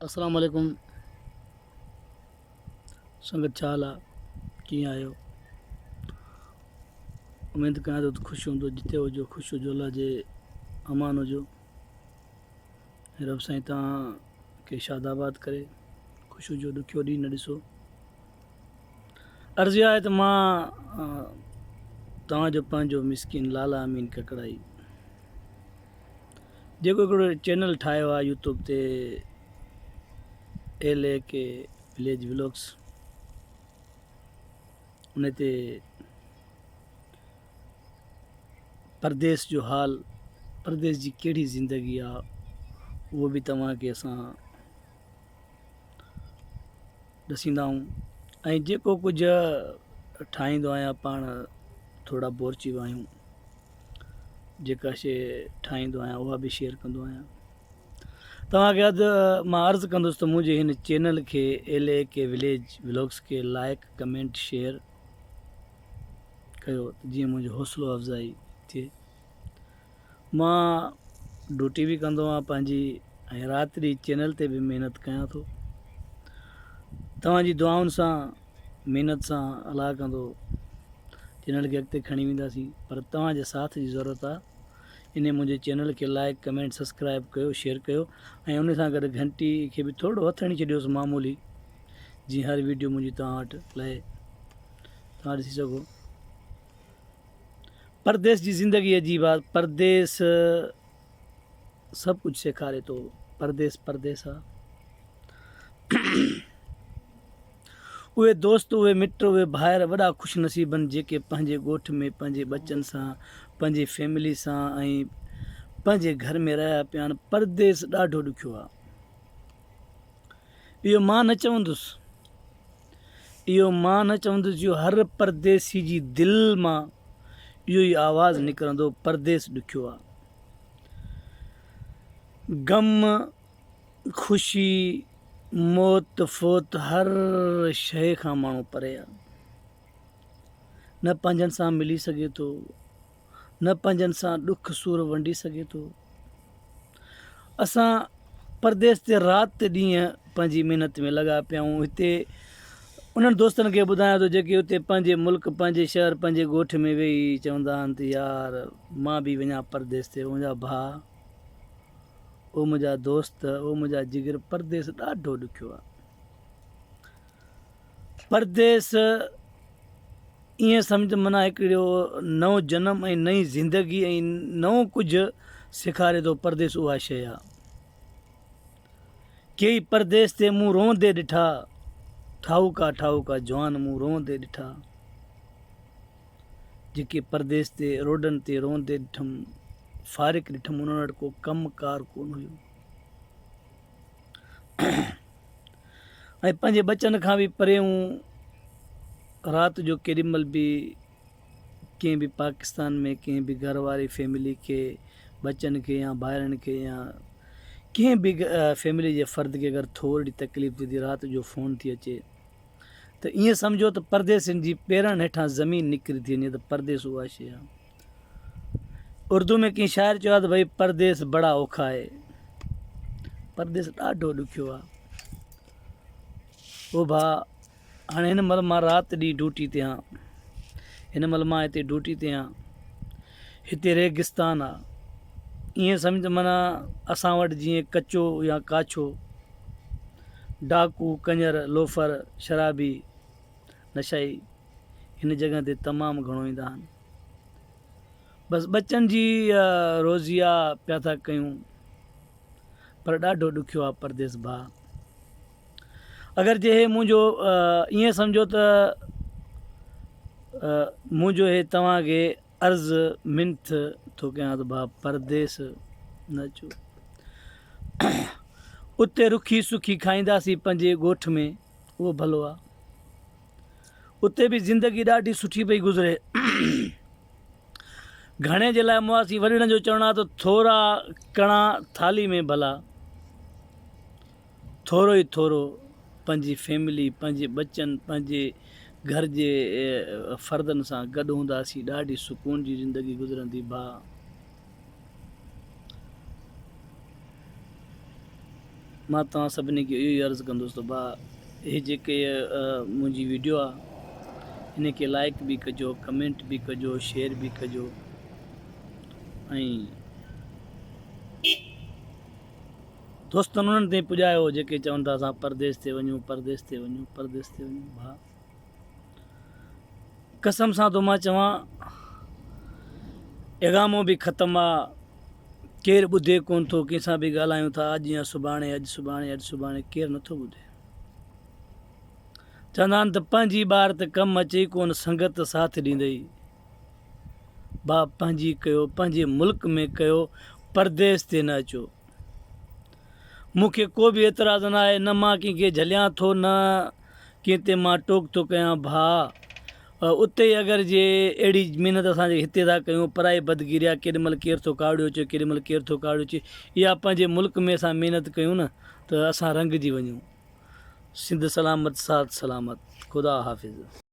السلام عليڪم سنگت ڇا حال آ ڪيئن آهيو اميد ڪيان ٿو ته خوش هوندو جتي هجو خوش هجو الله جي امان هجو رب سائين توهان کي شاد آباد ڪري خوش هجو ڏکيو ڏينهن نه ڏسو عرض اها آهي ته مان توهان جو پنهنجو مسڪين لالا امين ڪڪڙائي جيڪو هڪڙو چينل ٺاهيو آهي يوٽيوب تي ايل اي ڪي وليج ولاگس ان تي پرديس جو حال پرديس جي ڪهڙي زندگي آهي اهو به توهان کي اسان ڏسيندا آهيون ۽ جيڪو ڪجهه ٺاهيندو آهيان پاڻ ٿورا بورچي به آهيون جيڪا شي ٺاهيندو آهيان اها به شيئر ڪندو آهيان توهان کي اڌ مان عرض ڪندس ته منهنجي هن چينل کي ايل اي ڪي وليج ولاگس کي لائڪ ڪمينٽ شيئر ڪيو ته جيئن منهنجو حوصلو افزائي ٿئي مان ڊيوٽي به ڪندو آهيان پنهنجي ۽ رات ڏينهن چينل تي به محنت ڪيان ٿو توهان جي دعائن سان محنت سان الله ڪندو چينل کي اڳتي کڻي وينداسين پر توهان جي ساٿ جي ضرورت آهي ان منهنجي چينل کي لائڪ ڪمينٽ سبسڪرائب ڪيو شيئر ڪيو ۽ ان سان گڏ گهنٽي کي به ٿورو هٿ هڻي ڇڏيوس معمولي جيئن هر ويڊيو منهنجي توهان وٽ لهي توهان ڏسي سگهو پرديس جي زندگي عجيب آ پرديس سڀ ڪجهه سيکاري ٿو پرديس پرديس آ اهي دوست اهي مٽ اهي ڀائر وڏا خوش نصيب آهن جيڪي پنهنجي ڳوٺ ۾ پنهنجي ٻچن سان پنهنجي فيملي سان ۽ پنهنجي گهر ۾ رهيا پيا آهن پرديس ڏاڍو ڏکيو آ اهو مان نه چوندس اهو مان نه چوندس جو هر پرديسي جي دل مان اهو ئي آواز نڪرندو پرديس ڏکيو آ. غم، خوشي، موت فوت هر شيء کان ماڻهو پري آ. نه پنهنجن سان ملي سگهي ٿو. نه پنهنجن سان ڏک سور ونڊي سگهي ٿو. اسان پرديس تي رات ڏينهن پنهنجي محنت ۾ لڳا پيا آهيون. هتي انهن دوستن کي ٻڌايان ٿو جيڪي اتي پنهنجي ملڪ پنهنجي شهر پنهنجي ڳوٺ ۾ ويهي چوندا آهن ته يار مان به وڃان پرديس تي منهنجا ڀاء او منهنجا دوست او منهنجا جگر پرديس ڏاڍو ڏکيو آهي. پرديس ائين سمجھ ته معنيٰ هڪڙو نئون جنم ۽ نئين زندگي ۽ نئون ڪجهه سيکاري ٿو پرديس اها شيء آ. ڪيئي پرديس تي مون روئندي ڏٺا، ٺاهوڪا ٺاهوڪا جوان مون روئندي ڏٺا. جيڪي پرديس تي روڊن تي روئندي ڏٺم، فارغ ڏٺم انهن وٽ ڪو ڪم ڪار ڪونه هيو. ۽ پنهنجي ٻچن کان به پري هون رات جو ڪيڏي مهل به ڪنهن به پاڪستان ۾ ڪنهن به گهر واري فيملي کي ٻچن کي يا ڀائرن کي يا ڪنهن به فيملي جي فرد کي اگر ٿورڙي تڪليف ٿئي ٿي رات جو فون ٿي اچي ته ائين سمجهو ته پرديسين جي پيرن هيٺان زمين نڪري ٿي وڃي ته پرديس اها شيء آهي اردو ۾ ڪنهن شاعر چيو آهي ته ڀئي پرديس بڙا اوکا آهي پرديس ڏاڍو ڏکيو آهي او ڀاء هاڻي هن مهل مان رات ڏينهن ڊيوٽي تي آهيان هن مهل مان هتي ڊيوٽي تي آهيان هتي ريگستان آهي ائين سمجھ معنيٰ اسان وٽ جيئن ڪچو يا ڪاڇو ڊاڪو ڪڃر لوفر شرابي نشائي هن جڳهه تي تمام گهڻو ايندا آهن بس ٻچن جي روزي آ پيا ٿا ڪيون پر ڏاڍو ڏکيو آ پرديس ڀاء اگر جي هي منهنجو ائين سمجهو ته منهنجو هي توهان کي عرض منٿ ٿو ڪيان ته ڀاء پرديس نه اچو اتي رکي سکي کائينداسين پنهنجي ڳوٺ ۾ اهو ڀلو آ اتي به زندگي ڏاڍي سٺي پئي گذري. گهڻي جي لاء مئاسين وڏڙن جو چوڻ آ ته ٿورا ڪڻا ٿالهي ۾ ڀلا. ٿورو ئي ٿورو پنهنجي فيملي پنهنجي ٻچن پنهنجي گهر جي فردن سان گڏ هونداسين ڏاڍي سڪون جي زندگي گذرندي ڀاء. مان توهان سڀني کي اهو ئي عرض ڪندس ته ڀاء هي جيڪي منهنجي ويڊيو آ ان کي لائڪ به ڪجو ڪمينٽ به ڪجو شيئر به ڪجو ۽ دوستن انهن تائين پڄايو جيڪي چون ٿا اسان پرديس تي وڃون پرديس تي وڃون پرديس تي وڃون ڀاء قسم سان ٿو مان چوان اغامو به ختم آ ڪير ٻڌي ڪون ٿو ڪنهن سان به ڳالهايون ٿا اڄ يا سڀاڻي اڄ سڀاڻي اڄ سڀاڻي ڪير نٿو ٻڌي چوندا آهن ته پنهنجي ٻار ته ڪم اچي ڪون سنگت ساٿ ڏيندئي با پنهنجي ڪيو پنهنجي ملڪ ۾ ڪيو پرديس تي نه اچو مون کي ڪو به اعتراض نه آهي نه مان ڪنهن کي جهليان ٿو نه ڪنهن تي مان ٽوڪ ٿو ڪيان ڀاء اتي ئي اگر جي اهڙي محنت اسان جي هتي ٿا ڪيون پرائي بدگيري آ ڪيڏي مهل ڪير ٿو ڪاوڙيو اچي ڪيڏي مهل ڪير ٿو ڪاوڙيو اچي اها پنهنجي ملڪ ۾ اسان محنت ڪيون نه ته اسان رنگجي وڃون سنڌ سلامت ساٿ سلامت خدا حافظ.